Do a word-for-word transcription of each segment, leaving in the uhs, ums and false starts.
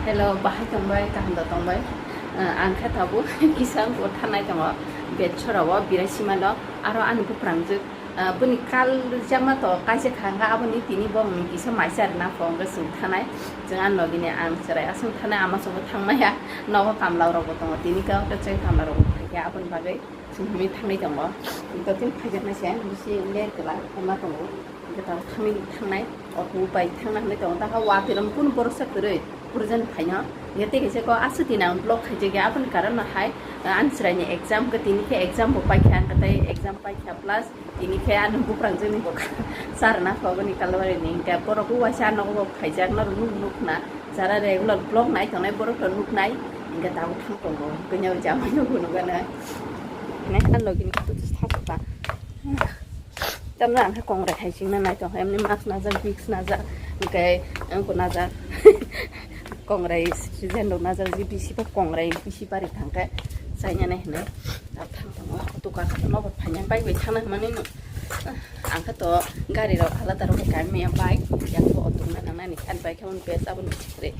Hello, bahai tongbai, kaham da tongbai. Ah, ang khe tabuk kisa bo thanai tongo, bed sorao, birai simano, aro ani buprangjwk, ah, boni kal jakma to kaisa kha, hwnkhe aboni tini bo wng kisa maisa rwna pho, hwnkhe chwng thanai. Chwng ani logini ang chwrai aswk thanai, ama chwngbo thangmaya, nogo kamla rokbo tongo, tini khe o tei kamla rokbo phaikha, aboni bagwi. Chwng hwnwi thangwi tongo. Totino phaijaknai se bisi ler kwlak ma tongo. Hwnkhe tabuk thangwi thangnai, auto bai thangna hwnwi tongo. Takha watwi rok kunu boroksa kwrwi, purjani phaino. Hwnkhe tei kaisa kok aswk tini ang vlog khaijak ya, aboni karon no hai, ah, ani chwraini exam, hwnkhe tini khe exam bo paikha, hwnkhe tei exam paikha plus tini khe ani buprangjwkni bo charwna phoboni Kalbarini, hwnkhe borok o waisa nogo bo phaijak, norok nuk nuk khna. Jara regular vlog nai tongnai borok rok nuknai, hwnkhe tabuk thang tongo, kanya jamai no phunukgana. Nai ha logi ni kutu thang ta. Tamra ang kongrai hai singna nai tong, emni mask najak, Vicks najak, hwnkhe ang ko najak. Kongrai season rok najak, je bisi bo kongrai bisi bari thangkhe chaina nai hwnwi. Tabuk thang tongo, dukan khe nobo phaina bai bai thangna hwnmani no. Ang khe to gari rok alada rok kami ya bike, yang bo auto na nang nani kan bike khe best aboni bisikre.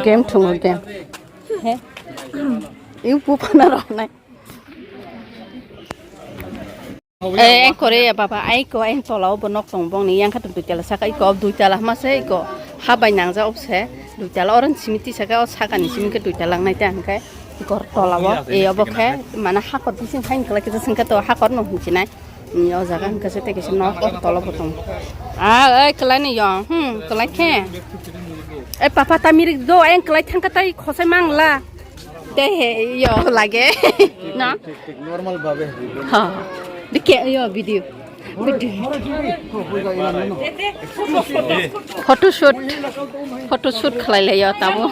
Game thungo game. He? Iu pu phana rok nai. Eh, ang kore ya baba, ai ko, ang tola o bo nok tong bong ni, yang kha dui tala saka, iko dui tala ma se, iko ha bai nang ja, obse dui tala, oran simi ti saka, o saka ni simi khe dui tala nang nai ta, hwnkhe iko tola o, e obo khe, mana hakor bising phain kala kisa sing khe to hakor no hinchi nai, ni o jaga hwnkhe se te kisa nok o tola bo tong. Ah, ai kala ni yong, hmm, kala khe. Eh, papa ta mirik do, ang kala thang ka tai khosai mang la. Te he, yo, lage. No? Normal babe. Ha. Dikhe, yo, video. Video. Photo shoot. Photo shoot khlai le yo, tabo.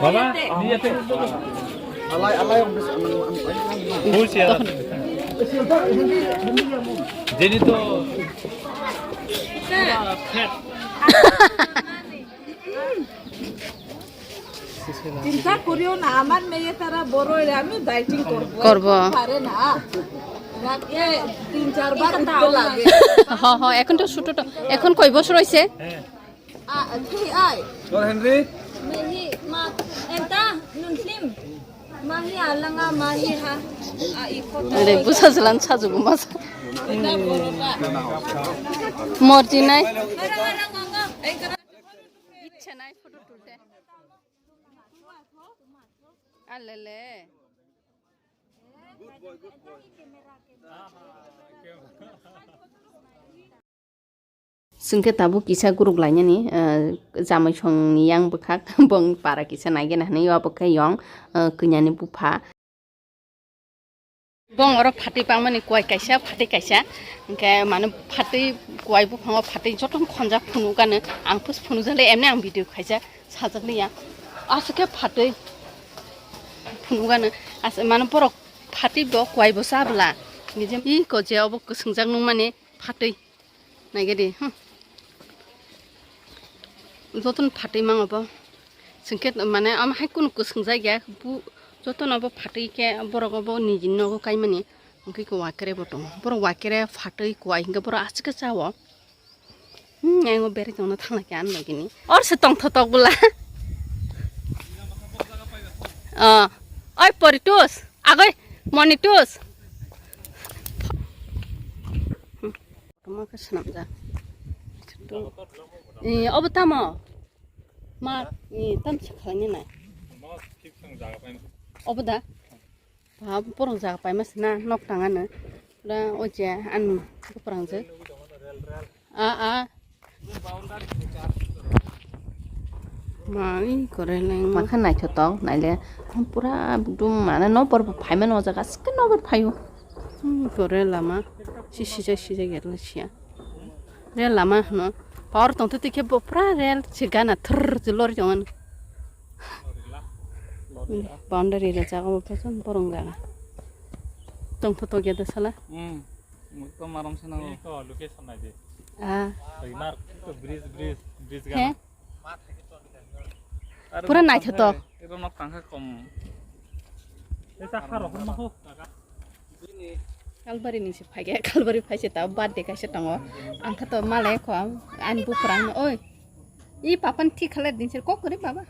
Baba, niya te. Alai, alai, ang bis-, ang, ang, ang, ang. Bhul se yaar. Jeni to. Fat. চিন্তা করিও না, আমার মেয়ে তারা বড় হলে আমি ডায়েটিং করব। করব। এখন পারে না। রাতে তিন চারবার উঠতে লাগে। হ, হ, এখন তো ছোট তো। এখন কয় বছর হইছে? আ, কি আয়? তোর হেনরি? মেহি, মা, এটা, নুনসিম। Mahi alanga, mahi ha. A, iko ta. Ere, busa jalan sajugo masa. Ita boroka. Morji nai. Harang, harang, ngong, ngong. Ei, kena. Ichha nai photo tulte. Alele. Chwng khe tabuk kisa guruk lainani, ah, jamaisongni yang bwkhak, bong para kisa naigena hinwi, obo khe yong, ah, kwinyani bupha. Bong oro phatwi pangmani kuai kaisa, phatwi kaisa, hwnkhe mane phatwi kuai buphango phatwi jotono khonjak phunukgano, ang post phunukjakle emni ang video khaijak sajakliya, aswk khe phatwi phunukgano, as-, mane borok phatwi bo kuai bo chabwla, nijem iko je obo kwswngjak nukmani phatwi. Naigadi, hmm. Jotono phatwi mang obo. Chwng khe mane omo hai kunu kwswng jagya, bu jotono bo phatwi khe borok obo niji nogo kaimani. Hwnkhe khe wakere bo tongo. Borok wakere phatwi kuai hwnkhe borok aswk khe chao. Hmm, ayang o berai tongno thangla khe ani bagini. Or se tongthotok bwla. Oh, oi Poritus, agoi Monitus. Kotorma khe swnamjak. Eh, obo tamo? Ma, eh, tam se khlainai nai. Obo da? Ba, borok jaga paima se na, nok tang ano. Da, o je, ano, kwprangjak. A, a. Mai kore leng. Makha naithotok, naile, pura dum mana nokbar bo phaimano o jaga, aswk nokbar phaio. Hmm, kore lama, si sijak sijak ya, siya. Rel lama hwno. Power tongtwtwi khe bo pura rel se gana thrrr se lori tongmani. Boundary rejak obo paisa borong jaga. Tongthotok ya da sala. Hmm. Ekdom aram se nango. Iko location nai de. Ah. Remark to bridge, bridge, bridge. He? Gana. Pura naithotok. Ero nok tangkha kom. Esa kharo hwn ma ho. Kalbari ni se phaikhe, Kalbari phaise ta birthday kaisa tongo. Ang kha to malai kho, ani buphurang no, oi. I papan thik khalar din sir kok kori baba.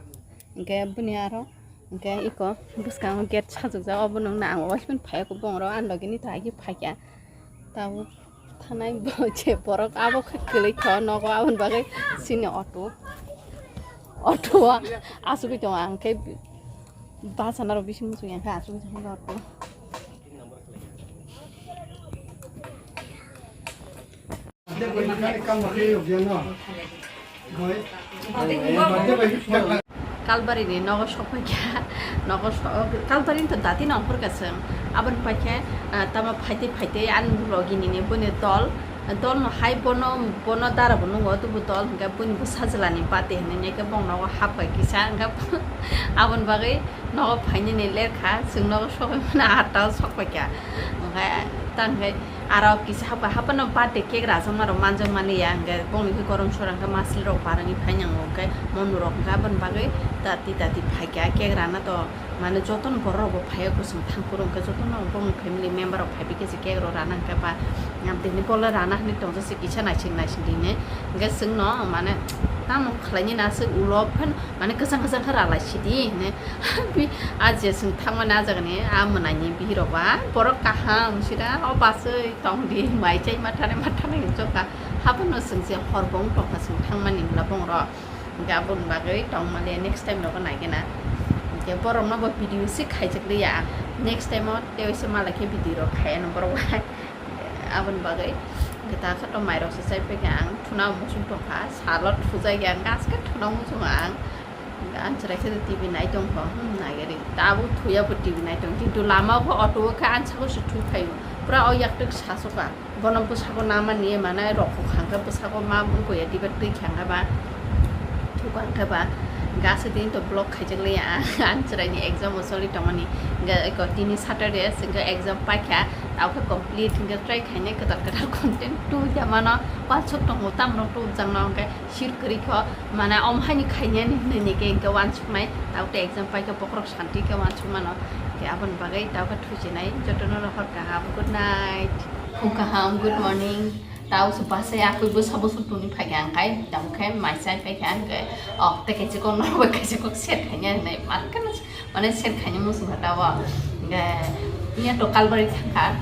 Hingke bini aro, hingke iko bwskango gate sajukjak, obo nung na ang waisman phaiya kho bongro, ani logi ni to agi phaikya. Tabuk thanai bo je borok abo khe kwlwi kho nogo, aboni bagwi chini auto, auto o asugwi tongo ang khe. Basa naro bising muchung yang kha asugwi tongo auto. Kalbari ni nogo sokphaikha, nogo so-, Kalbari ni to dati nongkhor kasong. Aboni paikhe, ah, tamo phaitwi phaitwi ani logi nini boni dol, dol no hai bono, bono dara bo nungo, tubu dol hingke boni bwsa jwla ni bati hinui neke bong nogo hapkha kisa, hingke aboni bagwi nogo phainani lerkha, chwng nogo sokphaimani atta o sokphaikha. Hingke tangkhe aro kisa hapkha, haphano birthday cake rajakma rok manjakmani ya, hingke bongni khe gorom sora hingke masli rok barani phainang hingke mondu rok hingke aboni bagwi dati dati phaikha cake rana to. Mane jotono borok rok bo phaiya, kwchwng thang phuru hwnkhe jotono bongni family member rok phaibai khe se cake rok rana hwnkhe ba, tini bole rana hinui tongjak se kisa naising naising rini. Hwnkhe chwngno mane tamo khlainani aswk ulo phano mane kwchang kwchang khe ralai sidi hinui. Bi-, a je chwng thangmani a jagani a mwnaini bihik rok ba borok kaham sida o bachwi tongdi mai chai ma thani ma thani hinjokha. Haphano chwng se hor bo wng tongkha chwng thangmani hwnla bongrok. Hingke aboni bagwi tongmani next time rogo naigena. Hingke borokno bo video se khaijak liya. Next time o tei se malai khe video rok khaiya no borok bai. Aboni bagwi hingke ta khe to mairok se chai phaikha ang thuna muchung tongkha salo thujai ya hingke aske thuna muchungo ang. Hingke ang chwrai khe T V nai tongkho hmm naigari tabuk thuya bo T V nai tong kintu lama o khe auto o khe ang sabo se thui phaio pura o yaktwk sasoka. Bono bwskango nama ni mane rok kha hwnkhe bwskango ma wngkha ya diba twi kha hwnkhe ba thuk kha hwnkhe ba gas din to block khaijak liya ang chwrai ni exam o choli tongmani hwnkhe eko tini Saturday hwnkhe exam paikha tabukhe complete hwnkhe try khainai kwtal kwtal content tubui ya mano uansuk tongo tamrok tubujak no hwnkhe sir kwrwi kho mane omo haini khainani hinwi ni khe hwnkhe uansuknai tabukhe exam paikha bokhorok santi khe uansuk mano hwnkhe aboni bagwi tabukhe. Sinai jotono no hor kaham, good night. Hor kaham, good morning. Tao se basa ya koi bwsa bwsa tuni phai ang kai, tamo khe mai chai phai kha ang kai. Oh, te kaisa kok no bai kaisa kok set khaina nai, mar kana mane set khaina musu kha tao. Ga, iya to Kalbari thangkha.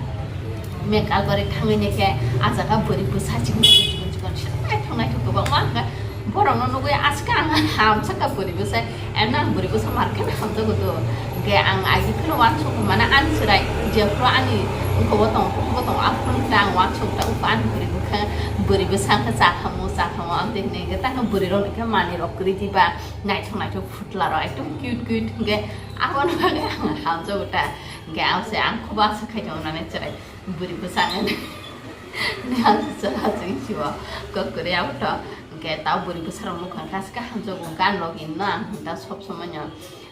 Me Kalbari thangwi ne khe a jaga bwrwi bwsa chikon chikon chikon chikon set naithok naithok kwbangma ang kai. Borokno nugwi aske ang hamsaka bwrwi bwsa, emno ang bwrwi bwsa market hamjago do. Hwnkhe ang agi phano uansukgo mane ani chwrai jephuru ani wngkhogo tongo, kuchugo tongo, aphuru hwnkhe ang uansukgo ta, upha ani bwrwi bwkha, bwrwi bwsa wngkha chakhamo, chakhamo, amtwi hwnwi hwnkhe tamo bwrwirokni khe manwirok kwrwi diba, naithok naithok phutlarok ekdom cute cute hwnkhe abono bagwi ang hamjago ta. Hwnkhe ang se ang khubo aswk khai tongo nani chwrai. Bwrwi bwsang ni ang chwla chwng sio kok kwrwi abo to hwnkhe ta bwrwi bwsarok nukha khe aswk khe hamjago gan login no ang hwnta sob somoi no,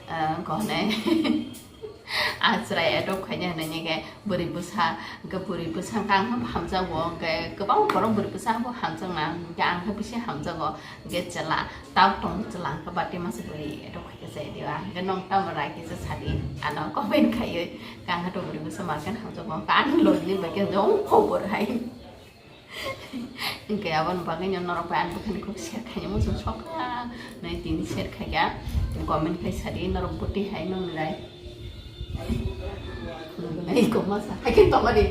eh, wngkha hwnwi a chwrai adopt khaina hwnwi hwnkhe bwrwi bwsa hwnkhe bwrwi bwsa hwnkhe ang hamjago hwnkhe kwbang borok bwrwi bwsa bo hamjakna hwnkhe ang khe bisi hamjago hwnkhe chwla. Tao tong chwla hwnkhe bati masa bwrwi rok hai khe chai diba. Hwnkhe nong tamo rai khe sa sadi. Ano comment khaiwi kang khe to bwrwi bwsa ma khe hamjak bo. Ani logni bai khe jong khobor hai. Hwnkhe aboni bagwi no norok bai ani bwkhani kok share khaina muchung sokha. Nai tini share khaikha. Comment khai sadi norok bwtwi hai nong nai. Iko masa. Hai khe tongmani.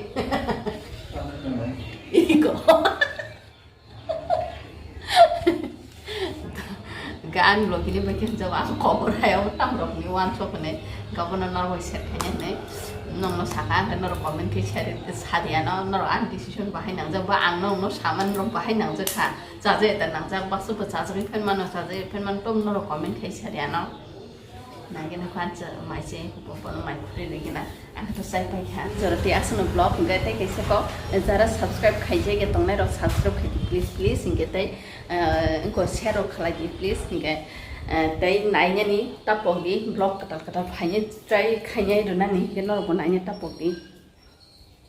Iko. Gan logini bai khe jabo ang kobor hai o tam rok ni uansuk hwnwi gabono norok bai share khaina hwnwi nongno saka hwnkhe norok comment khe share sadi ano norok ani decision bahai nangjak ba ang nongno samani rok bahai nangjak kha chajakya da nangjak baksa bo chajagwi phan mano chajagwi phan mano tom norok comment khai sadi ano. Nai gana khan cha mai se, bo bono mai khuri nai gana. Ang to sai pai kha. Jora tei aswkno vlog hwnkhe tei kaisa kok, jara subscribe khaijak ya tongnai rok subscribe khai di please, please hwnkhe tei, eh, wngkha share rok khlai di please hwnkhe, eh, tei nainani tapok di vlog kwtal kwtal phainai try khainai rwnani hwnkhe norok bo naina tapok di.